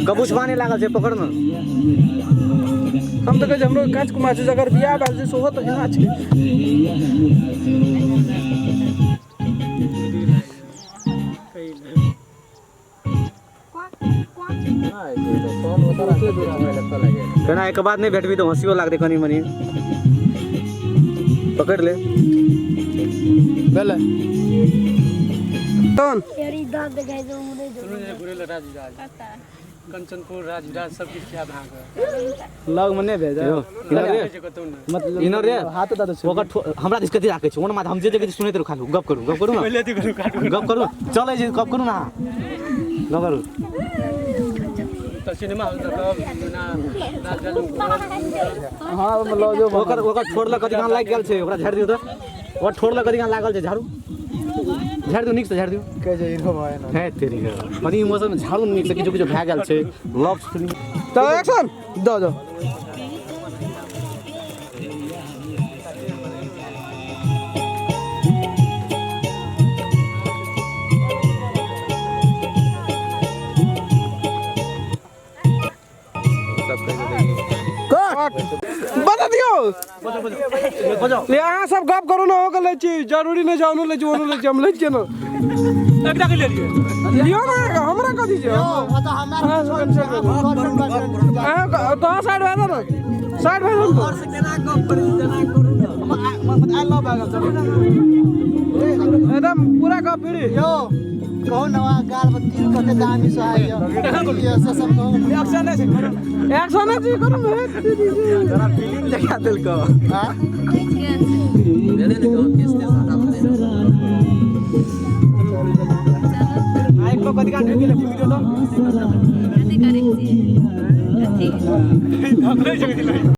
कबूचबा नहि लागल छै, पकड़ ने। हम तऽ कहै छी हमरो काँच कुमार छै, जकर बियाह भेल छै सेहो तऽ एना छै। केना एहिके बाद नहि भेटबी तऽ हँसियो लागतै कनि मनि। पकड़ि ले। भेलै तहन कंचनपुर राजविराज सब किछु आयब अहाँके लगमे नहि भेज। यौ, इनर रे। मतलब इनर रे। हाथ दऽ दे। ओकर हमरा दिस कथी राखै छै ओना माथ हम जे जे सुनैत रहू, खालू गप करू, गप करू ने, गप करू, चलै छै, गप करू ने, गप करू। तऽ सिनेमा हॉल देखब ना नाच गान। हँ, ओहिमे लऽ जो। ओकर ओकर ठोर लग कथी लागि गेल छै, ओकरा झाड़ि दियौ तऽ। ओकर ठोर लग कथी लागल छै, झाड़ू झाड़ि दियौ, नीकसँ झाड़ि दियौ। कहै छै इहो भए ने। है तेरी के कनि मौसममे झाड़ू नीकसँ किछु किछु भए गेल छै लव फिल्म। तऽ एक्शन दऽ दो। बता दियौ ले, अहाँ सब गप करू ने। हो गेल छी, जरूरी नहि छै। ओनो लै छी, ओनो लै छी, हम लै छियै ने। एकटा के लेलियै। लियौ ने, हमरा कथी छै? अहाँ तो साइड भए जाउ ने, साइड भए जाउ ने। एकदम पूरा गप भिड़ी। यौ, कहू ने, वहाँ गाल में तिल कते दामी से आइ यौ, से सब कहू ने। एक्शन नहि छी, करू ने। फिल्म देखा देलको। हाँ? आइ को कथी ढुकि गेलै, फुकि दियौ तऽ। कथी करै छियै कथी?